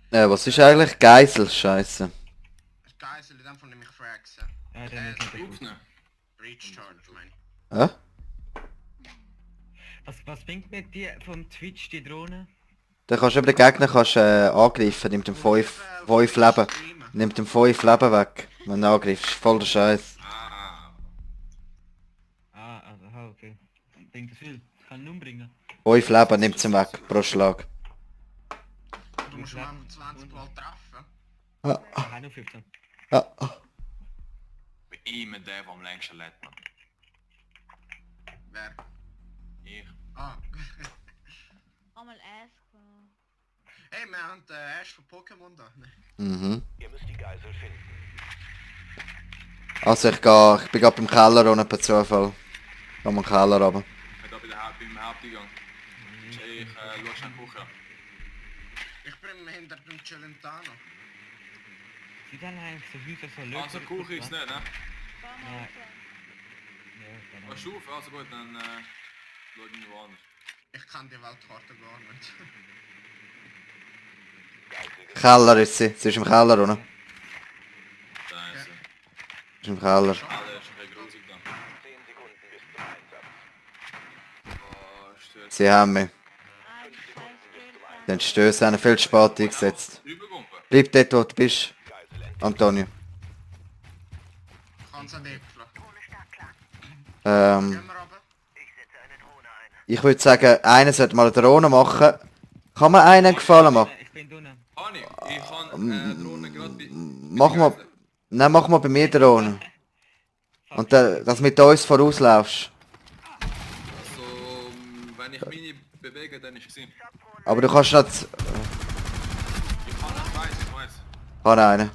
Was ist eigentlich Geisel? Scheiße. Das Geisel in dem Fall nämlich Frags. Ja, dann ist nicht gut. Aufnehmen. Breach Charge, meine ich. Hä? Was bringt mir die vom Twitch, die Drohne? Dann kannst du eben den Gegner angreifen, nimmt ihm 5 Leben. Nimmt ihm 5 Leben weg, wenn du angreifst. Voll der Scheiß. Ah. Also, okay. Bringt das viel? Kann ihn umbringen. 5 Leben nimmt ihm weg pro Schlag. Du musst mal 20 Mal treffen. Ah, nur 15. Ja. Bei ihm der, der am längsten lebt, man. Wer? Ich. Ah. Einmal Ask. Hey, wir haben den Ash von Pokémon da. Mhm. Ihr müsst die Geisel finden. Also ich bin gerade beim Keller ohne per Zufall. Geh mal im Keller runter. Ich bin da beim Haupteingang. Ich schaue schnell in die Küche. Ich bin hinter dem Celentano. Sind dann eigentlich so Häuser so Löcher? Also die Küche ist nicht, ne? Nein. Ja, genau. Hast du auf? Also gut, dann schau ich irgendwo anders. Ich kann die Weltkarte gar nicht. Keller ist sie. Sie ist im Keller, oder? Scheiße. Ist im Keller. Alle ist ein bisschen grusig da. 10 Sekunden bis zum Einsatz. Oh, stört. Sie haben mich. Den Stöße haben viel zu spät eingesetzt. Rübergumpen. Bleib dort, wo du bist, Antonio. Ich kann es nicht äpfeln. Gehen wir runter? Ich würde sagen, einer sollte mal eine Drohne machen. Kann man einen gefallen machen? Ich bin drinnen. Hani, ich kann Drohne gerade bei... Mach mal. Nein, mach mal bei mir Drohne. Und dass du mit uns vorauslaufst. Also, wenn ich meine bewege, dann ist es gesehen. Aber du kannst nicht. Ich weiß. Kann einen.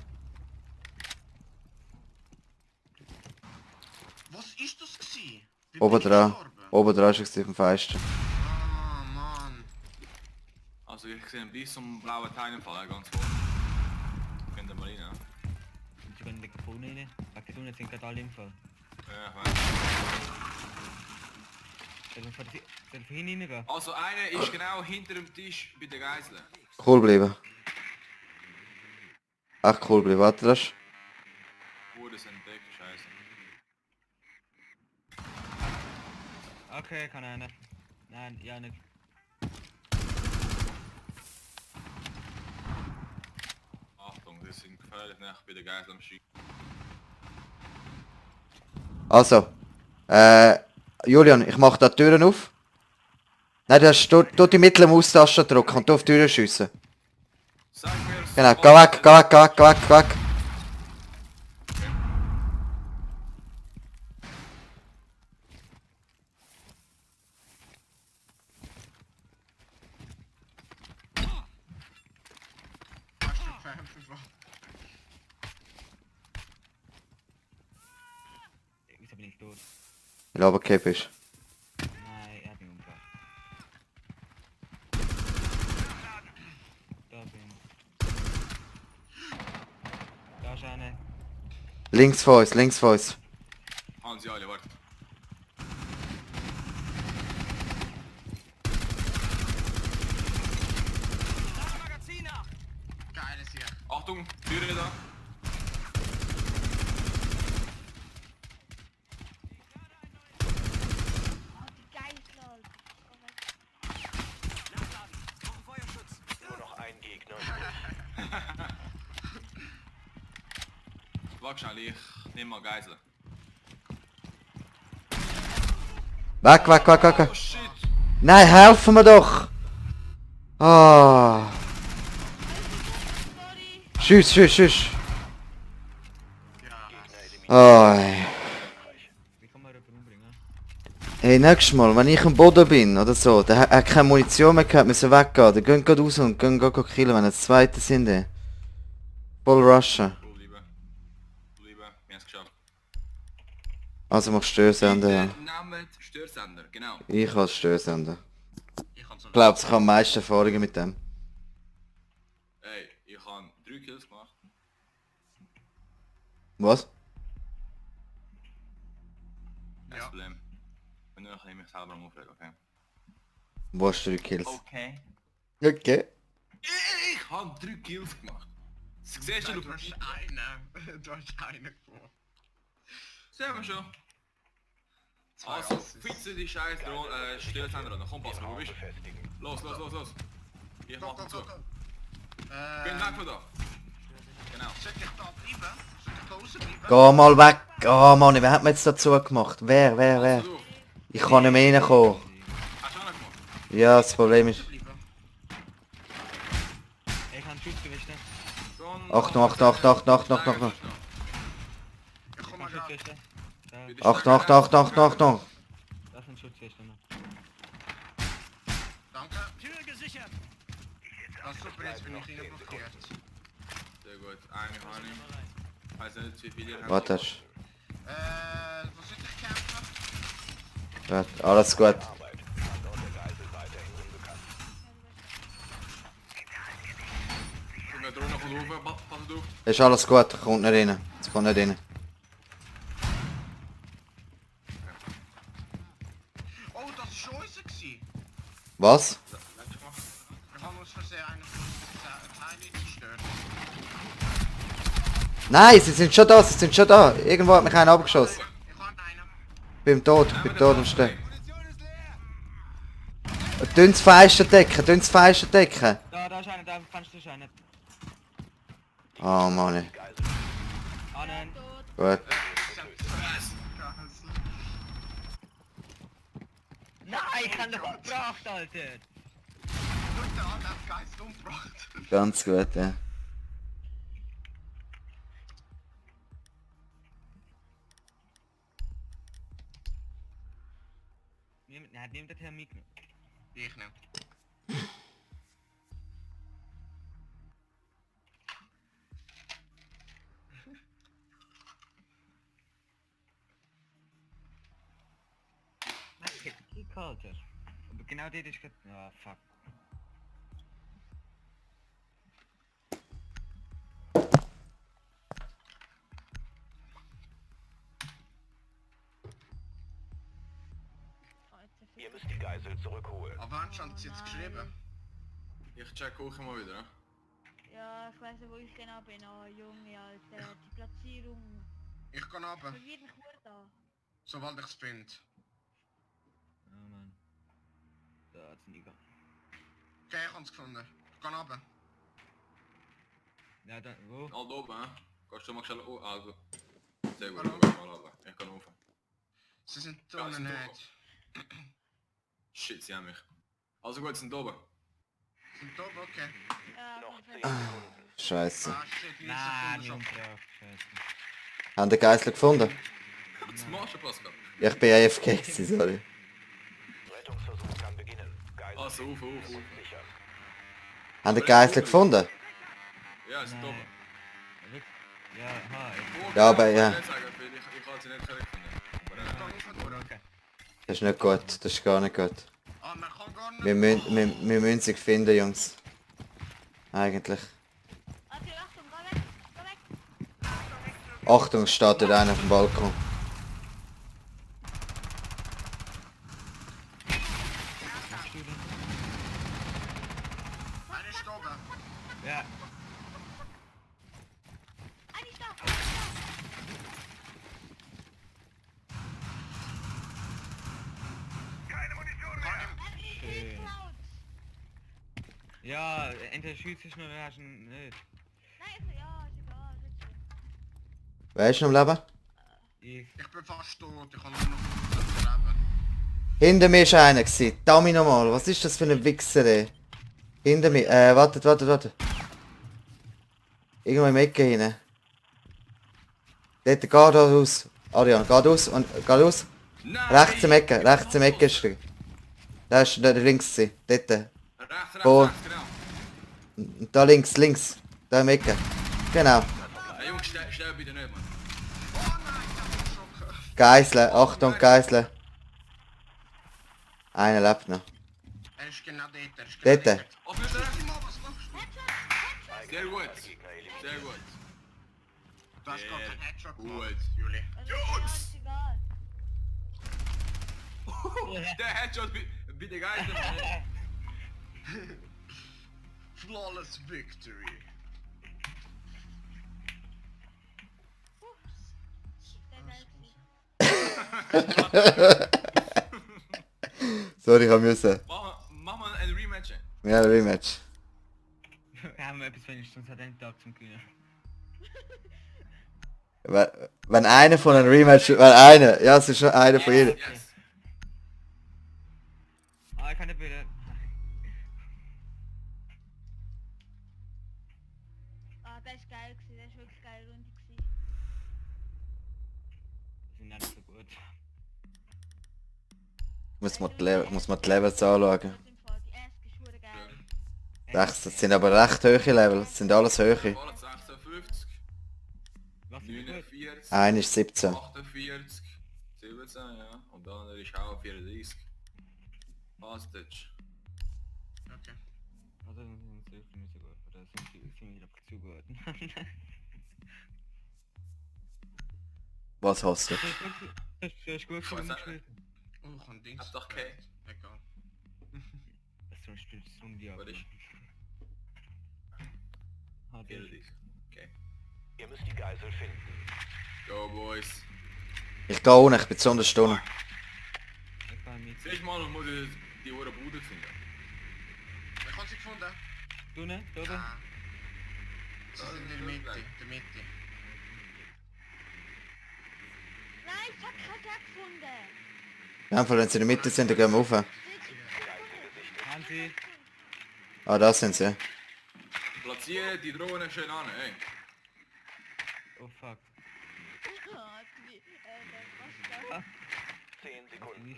Was ist das gewesen? Wie Oben bin ich dran. gestorben? Oben dran ist es auf dem Fenster. Ah, Mann. Also ich sehe bis zum blauen Teil im Fall, ganz gut. Könnt ihr mal rein, ne? Und sie können nicht vorne rein. Wegen der Sonne sind gerade alle im Fall. Ja, ich weiß. Sollen wir hinten reingehen? Also einer ist genau hinter dem Tisch bei den Geiseln. Cool bleiben. Echt cool bleiben. Warte, das. Wurde es entdeckt, scheiße. Okay, kann einer. Nein, ja nicht. Achtung, das sind gefährlich nach bei den Geiseln am Schiff. Also. Julian, ich mach da die Türen auf. Nein, du die mittlere Maustaste drücken und du auf die Türen schiessen. Sag mir... Genau, geh weg, geh weg, geh weg, geh weg, geh weg. Hast du gefällt? Wieso bin ich tot? Weil du runtergefallen bist. Nein, er hat mich umgebracht. Da bin ich. Da ist einer. Links von uns, links von uns. Haben sie alle, warte. Geiles hier. Achtung, Türe da. Die Geisel. Nur noch ein Gegner. Warte schnell, ich nehme mal Geiseln. Weg, weg, weg, weg, weg. Oh shit! Nein, helfen wir doch! Ah. Tschüss, tschüss, tschüss. Ja, Oh. Wie kann man jemanden umbringen? Hey, nächstes Mal, wenn ich am Boden bin oder so, der hat keine Munition mehr gehabt, müssen weggehen. Dann gehen gerade raus und gehen killen, wenn es Zweite sind. Ey. Voll rushen. Cool, Liebe. Cool, Liebe. Wir haben es geschafft. Also mach Störsender. Ja. Name Störsender, genau. Ich als Störsender. ich kann so Ich glaube, ich habe am meisten Erfahrungen mit dem. Ey, ich habe 3 Kills gemacht. Was? Kein Ja. Problem. Wenn du mich selber aufregen, okay? Wo hast du 3 Kills? Okay. Okay. Ich hab 3 Kills gemacht. Siehst du, Du hast einen. Du hast einen gewonnen. sehen wir schon. Zwei Also, Assists. fixe die scheiß Stillzeitrunde. Komm, Pascal, wo bist du? Befestigen. Los. Ich Go, mach go, ihn zu. go, go. Bin weg von da. Genau. Soll ich da bleiben? Soll ich da rausbleiben? Geh mal weg! Oh Mann, wer hat mir jetzt dazu gemacht? Wer? Also du, Ich kann nicht mehr reinkommen. hast du auch noch gemacht? Ja, das Problem ist... Bleiben. Ich kann Schutzgewichte. Achtung. Ich komme Ich mal kann gerade. Schutzgewichte. Achtung. Das sind Schutzgewichte noch. Danke. Tür gesichert. Ah, super, jetzt bin ich blockiert. Sehr gut, eine habe ich. Weiß nicht, wie viele ihr habt. Warte, Wo soll ich kämpfen? warte, alles gut. Arbeit. Standort der Geisel weiterhin unbekannt. Ich bin drunter von oben, pass auf. Ist alles gut, kommt nicht rein. Es kommt nicht rein. Oh, das ist schon unser gewesen. Was? Wir haben uns versehen einen von den Teilen zerstört. Nein, sie sind schon da. Irgendwo hat mich einer abgeschossen. Ich habe einen. Bin tot am Stehen. Dünnes Fenster decken. Da ist einer, da kannst du einen. Oh Mann, Annen. gut. Nein, ich hab noch gebracht, Alter. Schau dir an, der hat Geist umgebracht. Ganz gut, ja. Nimm den Thermik mit. Ich nicht. Kick, Alter. Aber genau dort ist gerade... Ah, fuck. Oh, jetzt Ihr müsst die Geisel zurückholen. Aber wann stand es jetzt geschrieben? Ich check auch immer wieder, ne? Ja, ich weiß nicht, wo ich genau bin. Oh, Junge, Alter. Die Platzierung Ich kann runter, verwirrt mich nur da. sobald ich es finde. Oh Mann. Da hat's nie gegangen. Okay, ich habe es gefunden. Ich kann runter. Ja, dann... Wo? Al oben, hè? Kannst du mal schnell... Oh, also. Sehr gut, Hallo. ich kann mal runter. Ich kann rauf. Sie sind Ja, da sie sind nicht. Shit, sie haben mich. Also gut, sind oben. Sind da? Okay. Ja, Noch auf 10 jeden Fall. Sekunden. Scheiße. Ah shit, wie ist Nein, der nicht Kunde schon? umgebracht. Scheiße. Haben den Geisel gefunden? Was machst du, Pascal? Ich bin AFK gewesen, sorry. Rettungsversuch kann beginnen. Geisel Also, auf. sicher. Haben den Geisel gefunden? Ja, sind oben. Ja, ha, Ja, aber ja. Ich kann sie nicht gefunden. Aber okay. Das ist nicht gut, das ist gar nicht gut. Ah, man kann gar nicht. Wir müssen sie finden, Jungs. Eigentlich. Achtung, Achtung, geh weg! Geh weg! Achtung, es steht dort einer auf dem Balkon. Machst du das? Einer ist da oben. Ja. Einer ist da! Schön. Ja, entweder schießt es nur oder hast du ihn nicht. Nein, ist, ja, ist egal. Ist schon. Wer ist noch am Leben? Ich. Ich bin fast tot. Ich kann nur noch leben. Hinter mir ist einer gewesen. Dummy nochmal. Was ist das für ein Wichser, ey? Hinter mir. Wartet. Irgendwo im Ecke hinein. Dort, geht aus. Adrian, geht aus und geht aus. Nein! Rechts im Ecke ist er. Da ist der links gewesen. Dort. Rechts, Wo? genau. Und da links. Da im Ecke. Genau. Hey, Jungs, stell bitte nicht, Mann. Oh nein, ich hab mich Geisle. Achtung, Geisle. Einer lebt noch. Er ist genau dort. Er ist Dort. genau dort. Auf bitte! Simon, was machst du? Sehr gut. Gegner eliminiert. Sehr gut. Du hast gerade keinen Headshot Gut. gemacht, Juli. Also, ist egal. Der Headshot bei der Geisel. Flawless victory. Der geil gewesen. Sorry, ich hab müssen. Mach mal ein Rematch. Ja, Rematch. Haben wir etwas wenigstens an den Tag zum Gewinnen. Wenn einer von einem Rematch... Wenn einer... Ja, es ist schon einer von ihnen. Yes. Ah, ich kann nicht wieder. Ah, der ist geil gewesen, der ist wirklich geil Runde gewesen. Die sind nicht so gut. Ich muss mal die Levels anschauen. Das im Fall, die erste ist verdammt geil. Das sind aber recht hohe Levels. Das sind alles hohe. Ball 56, Was ist gut? 49, Einer ist 17. 48, 17, ja. Und der andere ist auch 34. Hostage. Okay. Also dann sind sie nicht so gut. Oder sind die doch zu gut. Was hast du? Das ist gut Ich weiß gespielt. Oh, ich hab Dings. Hab doch keinen. Egal. Das ist so ein Spiel, das ist um die Was ist? Ah, der 34. Okay. Ihr müsst die Geisel finden. Go Boys. Ich gehe ohne, ich bin zu einer Stunde. Ich kann mit. Siehst mal, muss ich die Uhr Bude finden. Ich hab sie gefunden. Du ne? Da oben? Ah. Sie sind in der Mitte. Der Mitte. Nein, fuck, ich hab den gefunden. In dem Fall, wenn sie in der Mitte sind, dann gehen wir rauf. Haben sie? Ah, da sind sie. Platziere die Drohne schön an, ey. Oh fuck. Was ist 10 Sekunden.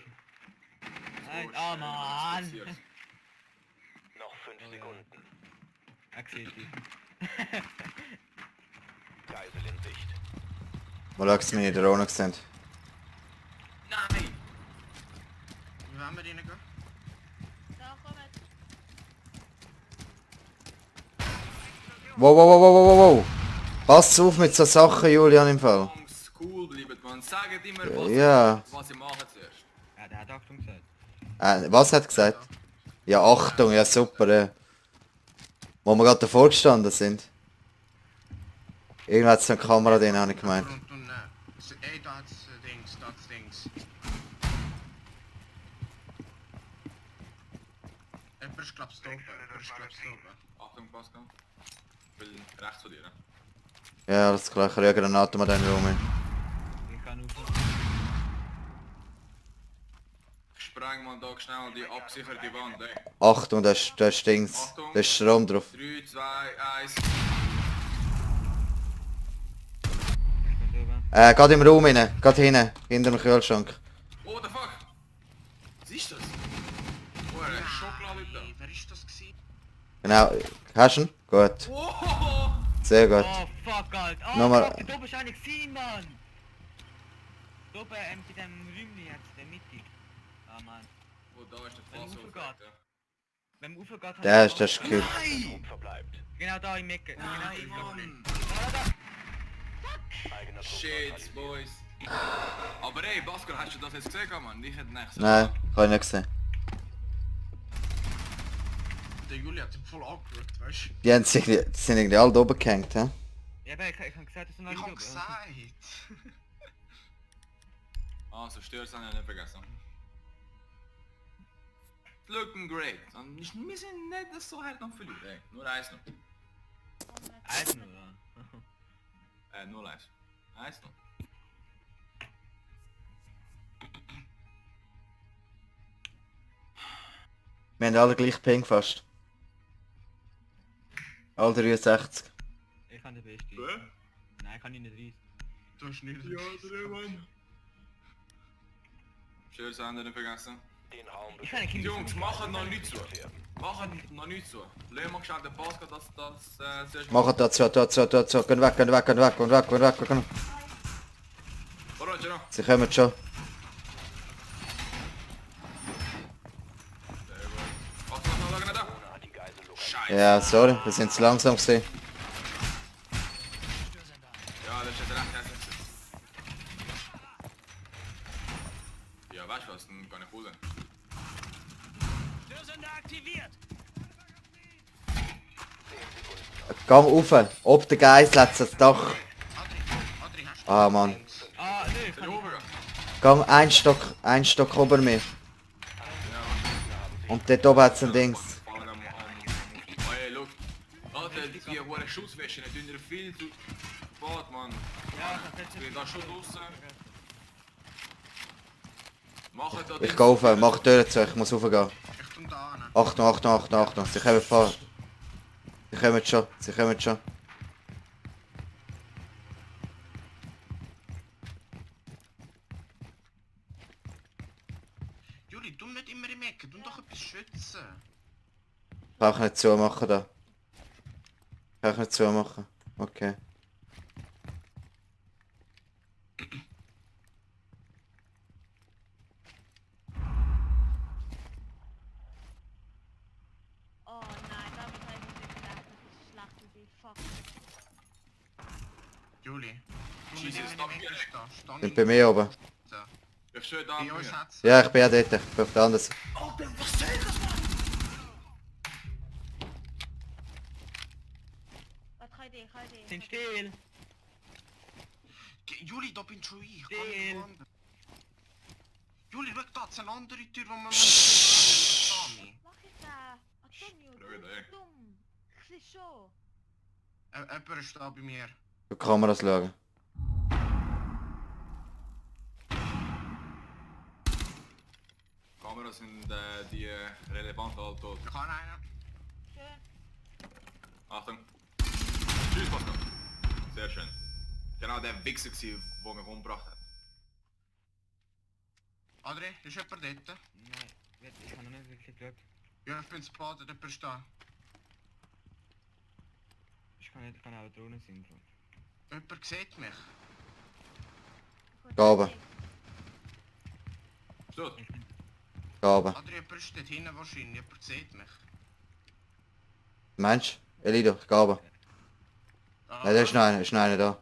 Nein, So oh schön Mann! platziert. Noch 5 Sekunden. Er sieht die. Geisel in Sicht. Mal schauen, sie meine Drohnen sind. Nein! Wie wollen wir reingehen? Da kommt. Wow, wow, wow, wow, wow, wow. Pass auf mit so Sachen, Julian, im Fall. Jungs, cool bleibt man. Sagt immer, Ja. was ihr macht zuerst. Ja, der hat Achtung gesagt. Was hat er gesagt? Ja, Achtung, ja super, ja. Wo wir gerade davor gestanden sind. Irgendwann hat es eine Kamera drin, habe ich gemeint. Und ey, da hat's Dings, da hat's Dings. Jemand ist glaub's da oben. Jemand ist glaub's da oben. Achtung, Pascal. Ich will rechts von dir. Ne? Ja, alles klar, ich rühre Granaten mal den Raum hin. Ich kann auf. Ich spreng mal da schnell die absicherte Wand, ey. Achtung, da ist Dings. Da ist Strom drauf. 3, 2, 1. Ich bin oben. Gerade im Raum rein, gerade hinten, hinter dem Kühlschrank. Oh, the fuck! Siehst du das? Oh, er hat Schokolade da. Wer ist das gewesen? Genau, hast du ihn? Gut, Oh! sehr gut. Oh fuck, Alter! Oh Nochmal. fuck, da oben ist einer gewesen, Mann! Da oben, bei dem Räumchen jetzt, in der Mitte. Ah Mann. Oh, da ist der Wenn Fass man aufgehört, raufgeht. Wenn man raufgeht, hat Der ist gekillt. Nein! Verbleibt. Genau da im Ecke. Genau Nein, im Mann! Eigener Trupp Shit, neutralisiert. boys. Aber ey, Pascal, hast du das jetzt gesehen, Mann? Ich hätte nicht Nein, kann ich nicht sehen. Der Juli hat ihn voll angeschaut, weißt du? Die sind irgendwie alle da oben gehängt, hä? Ja, aber ich hab gesagt, das sind alle Ich da hab oben. gesagt. Ah, so stört es nicht vergessen. Looking great. Und wir sind nicht so halt noch verliert, ey. Nur eins noch. Eins nur, oder? Nur eins. Eins noch. Wir haben alle gleich Ping fast. Alle 63. Ich kann den Beste. Nein, ich kann ihn nicht reissen. Du hast nicht. Mann. Schönes Ende nicht vergessen. Den Raum Ich kann den Kind Jungs, machen noch nichts so. werden. Machen noch nichts so. Lass mal geschaut, der Pascal, das zuerst Machen dazu. Gehen weg. Alright, genau. Sie kommen schon. Sehr gut. Achtung, noch da. Ohne hat die Geisel lokalisiert. Scheiße. Ja, sorry, wir sind zu langsam gewesen. Ja, das ist jetzt recht hässlich. Ja, weißt du was, dann kann ich holen. Gang rauf. Ob der Geist hat das Dach. Adri, hast du Ah, Mann. links? Ah, nö, Sind die oben? Gang ein Stock ober mir. Und dort oben hat es ein Dings. Fallen am... Oh ey, look. Alter, die hohe Schusswäsche, die tun dir viel zu... Bad, Mann. Ja, das Ich bin da schon draussen. Mach da Ich gehe rauf, mach die Tür zu, ich muss raufgehen. Ich tu da an. Achtung. Sie kommen vor. Sie kommen schon. Juli, tu nicht immer im Ecken, tu doch etwas schützen. Ich kann auch nicht zumachen da. Kann ich nicht zumachen. Okay. Oh nein, da wird eigentlich nicht gedacht, das ist schlecht für dich. Fuck. Juli, tu Jesus, nicht immer im stopp Ecken hier. stehen. Steh Sind bei mir oben. Ich stehe da Bei an uns mir. hat's... Ja, ich bin ja dort. Ich bin auf der anderen Seite. Was kann ich? sind still. Juli, da bin schon ich. Geh Still. nicht woanders. Juli, schau, da ist eine andere Tür, wo man... Sami. Mach ich da? Antonio, Schau du da, ey. bist dumm. Ich sehe schon. Jemand ist da bei mir. Du Kameras schauen. Kameras sind die relevant Alto. Ich habe einen. Schön. Achtung. Tschüss, Pascal. Sehr schön. Genau der Wichser gewesen, der mich umgebracht hat. Adri, ist jemand dort? Nein, ich habe noch nicht wirklich geschaut. Ja, ich bin zu baden, jemand ist da. Ich kann auch drinnen sein. Bro. Jemand sieht mich. Gabe. So, Gabe. Adri, jemand ist dort hinten wahrscheinlich, jemand sieht mich. Mensch? Elido, Gabe. Ah, Nein, da ist noch einer da.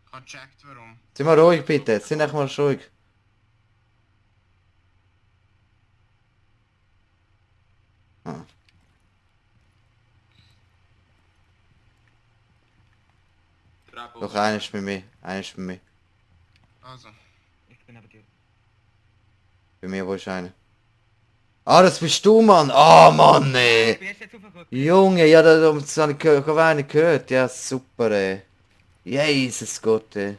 Ich habe gecheckt, warum. Sind wir ruhig bitte, sind echt mal ruhig. Ah. Treppe Doch, einer ist bei mir. Also. Ich bin aber dir. Bei mir, wo ist einer? Ah, das bist du, Mann! Ah, Mann, Ich ey! bin erst jetzt aufgeguckt. Junge, ja, das habe ich einer gehört. Ja, super, ey. Jesus Gott, ey.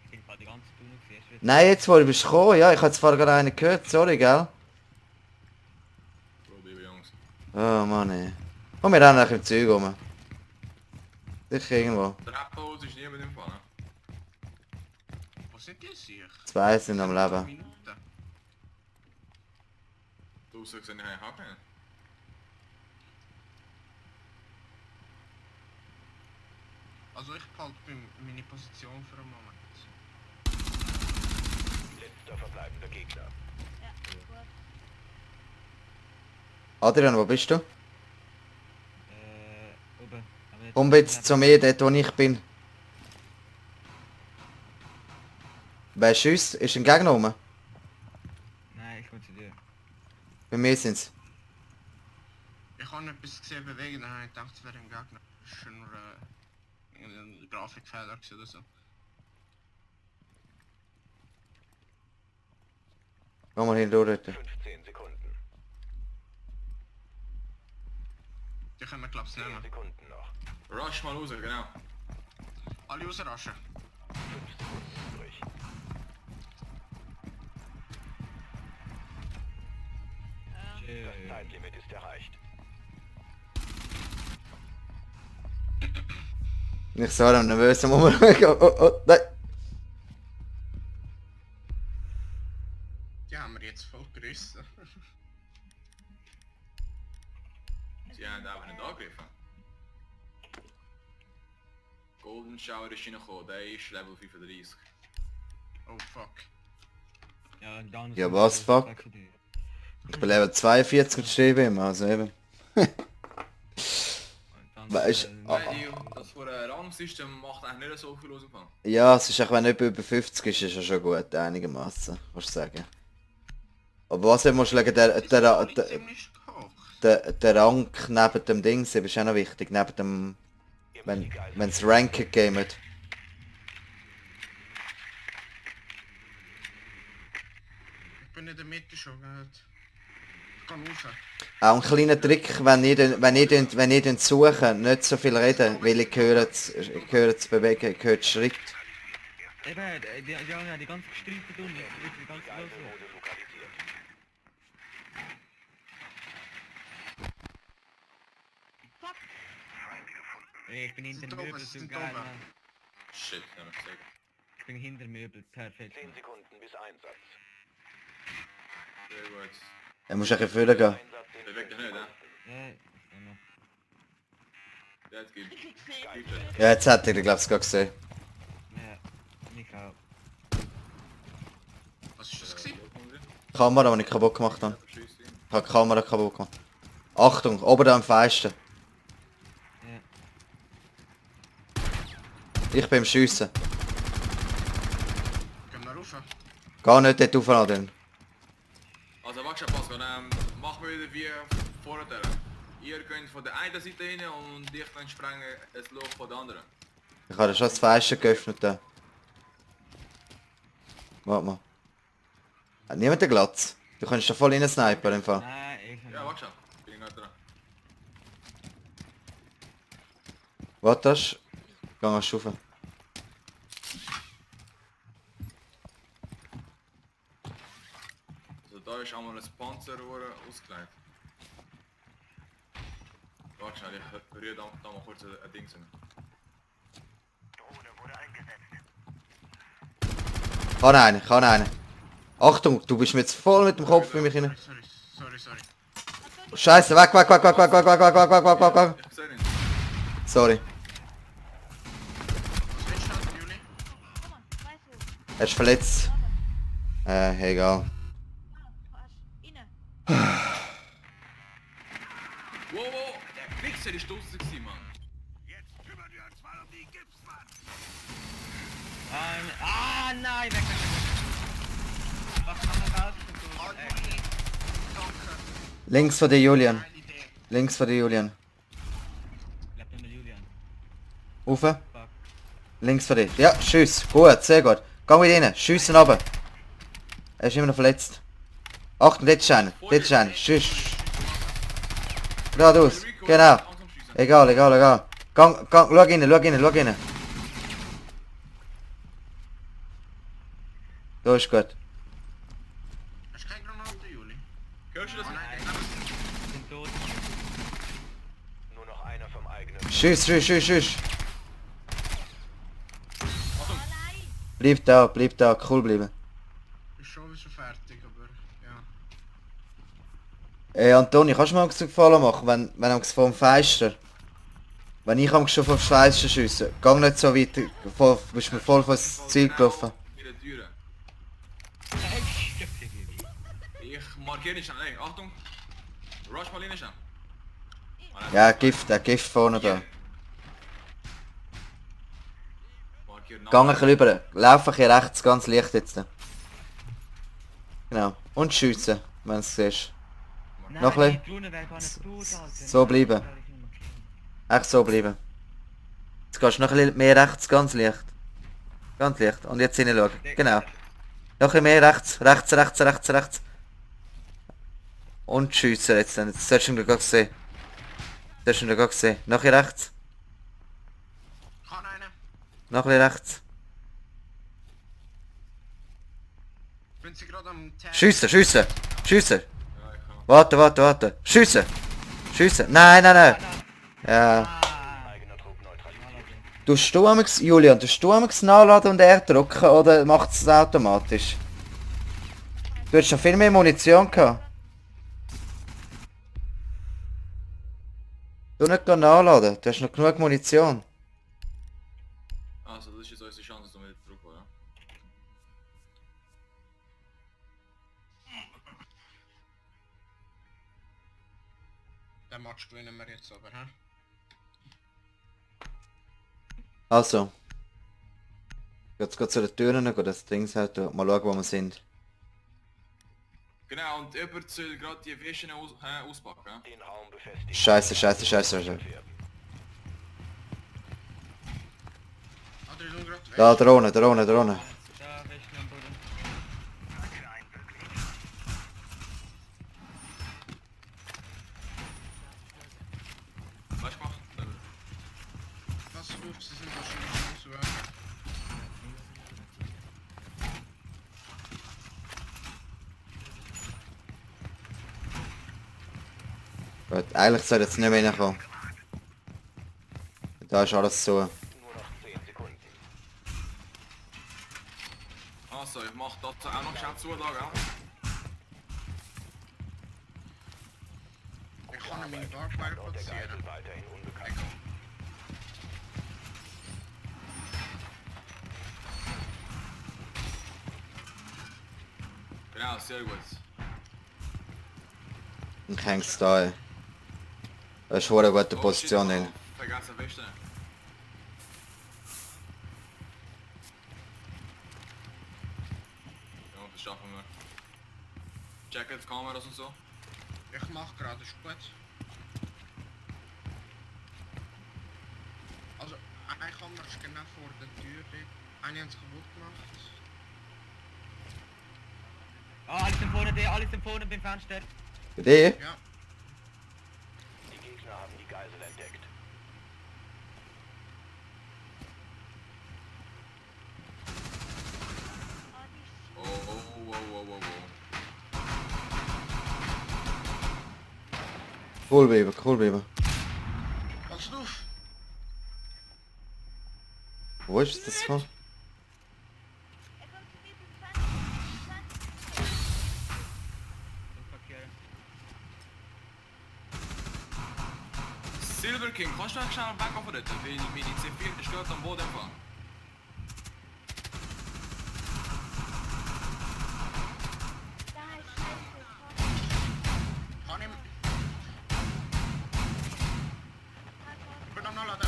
Ich bin gerade die ganze Zeit drinnen gewesen. Erst jetzt- Nein, jetzt wo du bist gekommen, ja, ich habe jetzt vorher gerade einen gehört, sorry, gell? So, liebe Jungs. Oh, Mann, ey. Und wir rennen nach im Zeug rum. Sicher irgendwo. Treppenhaus ist niemand im Fall, ne? Wo sind die sich? 2 sind am Leben. Minuten. Draussen sehe ich eigentlich auch keinen. Also ich behalte meine Position für einen Moment. Letzter verbleibender Gegner. Ja, gut. Adrian, wo bist du? Oben. Aber jetzt- Komm jetzt zu mir, dort wo ich bin. Wer schießt? Ist ein Gegner rum? Nein, ich komme zu dir. Bei mir sind's. Ich habe etwas gesehen bewegen, dann habe ich gedacht, es wäre ein Gegner. Das ist nur ein Grafikfehler gewesen oder so. Geh mal hindurch dort. 15 Sekunden. Die können wir glaube ich 10 nehmen. Sekunden noch. Rush mal raus, genau. Alle rausraschen. 5 Sekunden übrig. Das Zeitlimit ist erreicht. Ich so am nervös am Umschauen. Oh, nein. Die haben wir jetzt voll gerissen. Sie haben einfach nicht angegriffen. Golden Shower ist reingekommen, der ist Level 35. Oh fuck. Ja, und dann Ja, was, fuck? Ich bin Level 42 und stehe bei ihm, also eben. Weißt- Nein, das vor einem Rangsystem macht eigentlich nicht so viel aus dem Fall. Ja, es ist auch wenn jemand über 50 ist, ist er schon gut, einigermaßen, kannst du sagen. Aber was musst du wegen der Ziemlich gekocht. der Rank neben dem Dings ist auch noch wichtig, neben dem... Wenn es Ranked Game hat. Ich bin in der Mitte schon, gell? Ich kann raus. Auch ein kleiner Trick, wenn ihr suchen, nicht so viel reden, weil ich höre es bewegen, ich höre den Schritt. Eben, die haben ja die ganze gestreitet und die ganze Auto. Mode lokalisiert. Fuck! Ich bin hinter Sind dem oben, Möbel, so sind geil, oben. Mann. Shit, ja, ich sag. Ich bin hinter dem Möbel, perfekt. 10 Sekunden bis Einsatz. Sehr gut. Er muss ein bisschen füllen gehen. Einsatz in Bewegt dich nicht, ne? Ja, ist noch. Der hat gibt. Ich krieg gesehen. Ja, jetzt hat er, glaube ich, gerade gesehen. Ja, ich auch. Was ist das gewesen? Die Kamera, die ich kaputt gemacht habe. Ich habe die Kamera kaputt gemacht. Achtung, oben da am Feisten. Ja. Ich bin im Schiessen. Gehen wir rauf. Geh nicht dort rauf, Adrian. Also warte schon, Pascal, machen wir wieder wie vorher. Ihr könnt von der einen Seite rein und ich kann sprengen das Loch von der anderen. Ich habe schon das Feisten geöffnet. Da. Warte mal. Hat niemand den Glatz? Du kannst da voll rein snipen im Fall. Nein, ich Ja, warte schon. Bin ich gerade dran. Warte, das? Geh mal rauf. Also da ist einmal ein Panzer ausgelegt. Warte schnell, ich rühre da mal kurz ein Ding hin. Drohne wurde eingesetzt. Kann einen, kann einen. Achtung, du bist mir jetzt voll mit dem Kopf in mich rein. Sorry. Scheiße, weg, weg, weg, weg, weg, weg, weg, weg, weg, weg, weg, weg, weg. Ich sehe ihn. Sorry. Was willst du halt, Juli? Komm mal, weißt du. Er ist verletzt. Egal. Arsch. Inne. Wow, wow, der Wichser ist draussen gewesen, Mann. Nein, weg. Was kann man raus? Links von dir, Julian. Geile Idee. Links von dir, Julian. Bleib nicht mit Julian. Rauf. Fuck. Links von dir. Ja, Schuss. Gut, sehr gut. Geh mit rein. Schiessen runter. Er ist immer noch verletzt. Achtung, dort ist einer. Dort ist einer. Schuss. Geradeaus. Genau. Egal. Gang, schau rein. Da ist gut. Hast du keine Granate, Juli? Hörst du das? Ich bin tot. Nur noch einer vom eigenen. Schuss. Allein. Bleib da. Cool bleiben. Ist schon so fertig, aber ja. Ey, Antoni, kannst du mir einen Gefallen machen, wenn am vom Feister... Wenn ich am schon vom Feister schiesse, geh nicht so weit, bist mir voll vor das Ziel gelaufen. In der Türe. Ich markiere nicht schnell. Ey, Achtung. Rush mal rein schnell. Ja, Gift vorne da. Markier Geh ein bisschen rüber, lauf ein bisschen rechts, ganz leicht jetzt. Genau. Und schiessen, wenn du es siehst. Noch ein bisschen. Die Drohne wäre gar nicht tot, Alter. So bleiben. Echt so bleiben. Jetzt gehst du noch ein bisschen mehr rechts, ganz leicht. Ganz leicht. Und jetzt hinschauen. Genau. Noch ein bisschen mehr rechts. Und schiessen jetzt dann. Jetzt solltest du ihn gerade sehen. Noch ein bisschen rechts. Kann einer? Noch ein bisschen rechts. Bin sie gerade am Tag? Schiessen. Ja, ich kann. Warte. Schiessen. Nein. Ja. Eigener Trupp neutralisiert. Tust du amigs, Julian, nachladen und R drücken oder macht es automatisch? Du hättest schon viel mehr Munition gehabt. Du nicht nachladen, du hast noch genug Munition. Also, das ist jetzt unsere Chance, dass wir wieder zurück, oder? Den Match gewinnen wir jetzt aber, hä? Also. Jetzt geht zu den Türen, gehen das Ding halt, mal schauen, wo wir sind. Genau, und jemand soll gerade die Fischen auspacken. Den Raum befestigen. Scheiße. Adrian gerade weg. Da, Drohne. Da, Westen am Boden. Weißt du gemacht? Was ruft, sie sind wahrscheinlich zu werden. Gut, eigentlich soll jetzt nicht mehr reinkommen. Da ist alles so. Nur noch 10 Sekunden. Also, ich mach dazu auch noch schnell zu da, gell? Ich kann meinen Darkwire Ort der platzieren. Geisel weiterhin unbekannt. Genau, sehr gut. Und hängst da. Das ist schon eine gute Position. Oh, Hin. shit, vergessen Westen. Ja, das schaffen wir. Checken die Kameras und so. Ich mach gerade, ist gut. Also, eine Kamera ist genau vor der Tür dort. Eine haben sie kaputt gemacht. Ah, alles sind vorne beim Fenster. Bei dir? Ja, Die Gegner haben die Geisel entdeckt. Oh. Cool bleiben. pass auf! Wo ist das von? Er kommt zu mir zum Fenster. Im Verkehr. Silver King, kannst du eigentlich schnell weg von dort? Weil meine C4 ist gerade am Boden gefangen. Da ist Scheiße. Kann ich... Ich bin am Nachladen.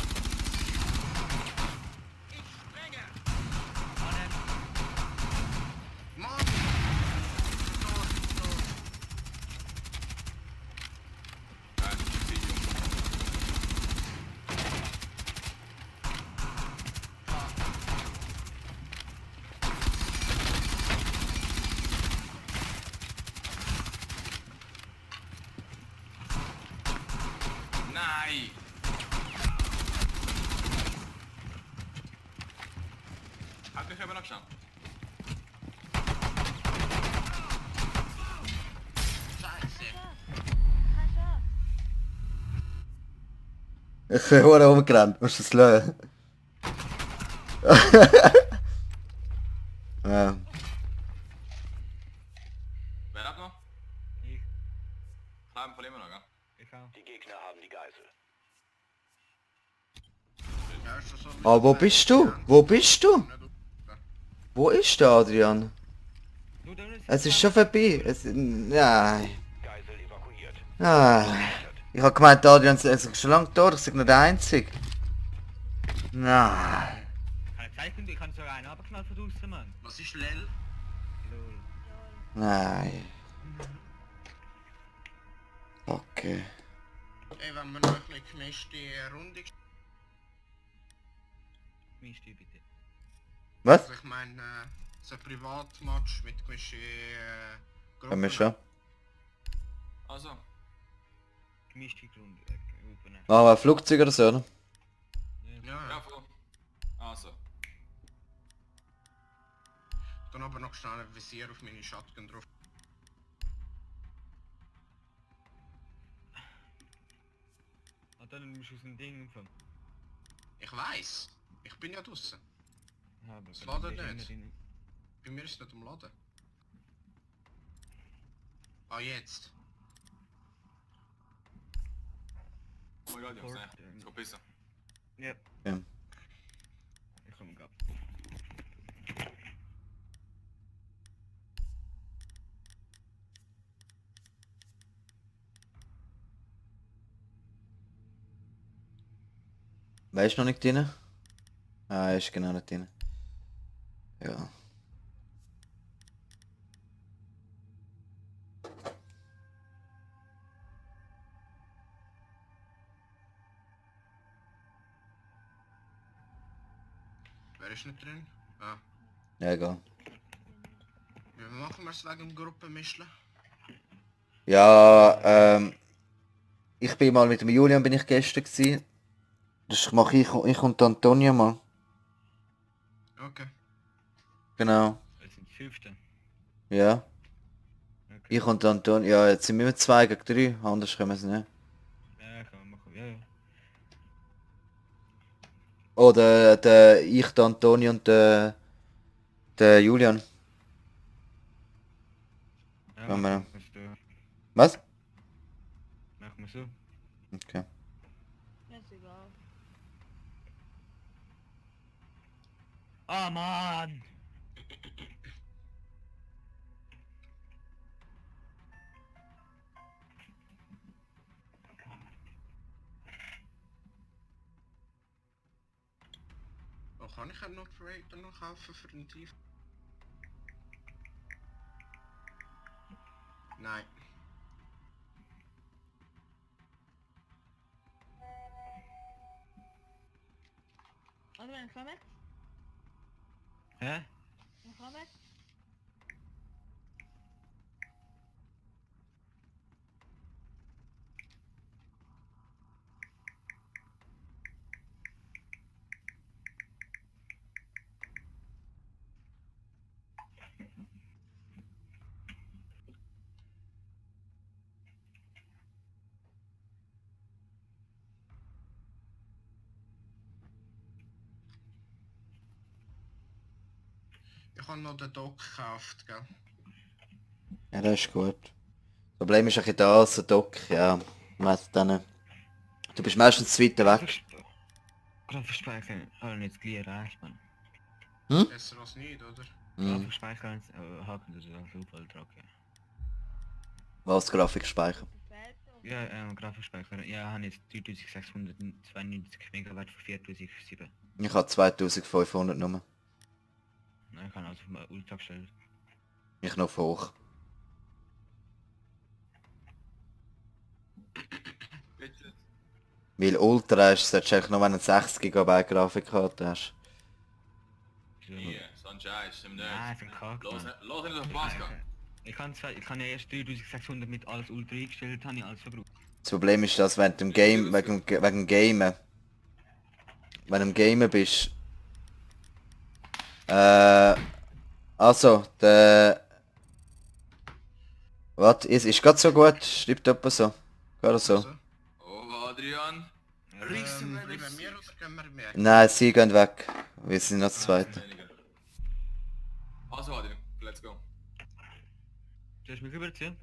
Annehmen. Mann! Tot. Ja, das ist ein Junge. Nein! Halt mich eben noch schnell. Scheiße. Ich bin hure umgerannt, musst du es lösen. Ja. Wer hat noch? Ich. Kleinen Problem noch, gell? Ich auch. Die Gegner haben die Geisel. Ja, ist das so Aber wo bist du? Wo bist du? Nicht auf- Wo ist der Adrian? Nur da unten Es ist schon vorbei. Nein. Geisel evakuiert. Nein. Ich hab gemeint, der Adrian ist schon lange tot, ich sag nur der Einzige. Nein. Keine Zeit, ich kann sogar einen abgeknallt von draußen, Mann. Was ist Lel? Lol. Nein. Okay. Ey, wenn wir noch ein bisschen gemischte Runde... Gemischt bitte. Was? Also ich meine, so ein Privatmatch mit gemischten Können wir schon. Also, Gemischte Grund. Gruppen. Machen wir ein Flugzeug oder so, oder? Ja, ja, voll. Also. dann aber noch schnell ein Visier auf meine Shotgun drauf. Und dann musst du aus dem Ding umfangen. Ich weiß. Ich bin ja draußen. Ja, aber Das ladet ist nicht. immer drin. Bei mir ist es nicht am Laden. Ah, jetzt. Oh mein Gott, Jungs, ne? Fort, Go pissen. Ja. Ja. Ich komm grad. Wer ist noch nicht drin? Ah, er ist genau nicht drin. Ja. Wer ist nicht drin? Ah. Ja, egal. Wie machen wir es wegen Gruppenmischeln? Ja, ich bin mal mit dem Julian bin ich gestern gewesen. Das mache ich und Antonia mal. Okay. Genau. Das sind die 5. Ja. Okay. Ich und Antonia. Ja, jetzt sind wir 2 gegen 3. Anders können wir es nicht. Ja, kann man machen. Ja, ja. Oder ich, der Antonia und der Julian. Ja, Kann man- machen wir so. Was? Machen wir so. Okay. Ja, ist egal. Ah, Mann! Oh, kann ich einen Operator noch kaufen für den Tief? Nein. Also, wenn ich komme? Hä? Ich komme? Ich habe noch den Dock gekauft, gell? Ja, das ist gut. Das Problem ist ein bisschen das, der Doc, ja. Weiss dann. Du bist meistens zu weit weg. Grafikspeicher haben jetzt gleich erreicht, man. Besser als nicht, oder? Mhm. Grafikspeicher haben das auf jeden Fall drauf, ja. Was, Grafikspeicher? Später. Ja, Grafikspeicher. Ja, haben jetzt 3692 Megabyte für 4007. Ich habe 2500 Nummer. Ich kann also mal Ultra gestellt. Ich noch hoch. Bitte. Weil Ultra ist, solltest du eigentlich noch, wenn du 6 GB Grafikkarte hast. Hier, so ein Scheiß, im Nein, Nerd. für den Kack, Los, Mann. los in den Pascal. Ich kann ja erst 3600 mit alles Ultra eingestellt, habe ich alles verbraucht. Das Problem ist, dass wenn du im Game, wegen Gamen, wenn du im Gamen bist, also, was, ist grad so gut? Schreibt jemand so? Gerade so? Also, Oh, Adrian. Riesen bleiben wir oder gehen wir mehr? Nein, sie gehen weg. Wir sind noch das Zweite. Also, Adrian, let's go. Du hast mich überziehen?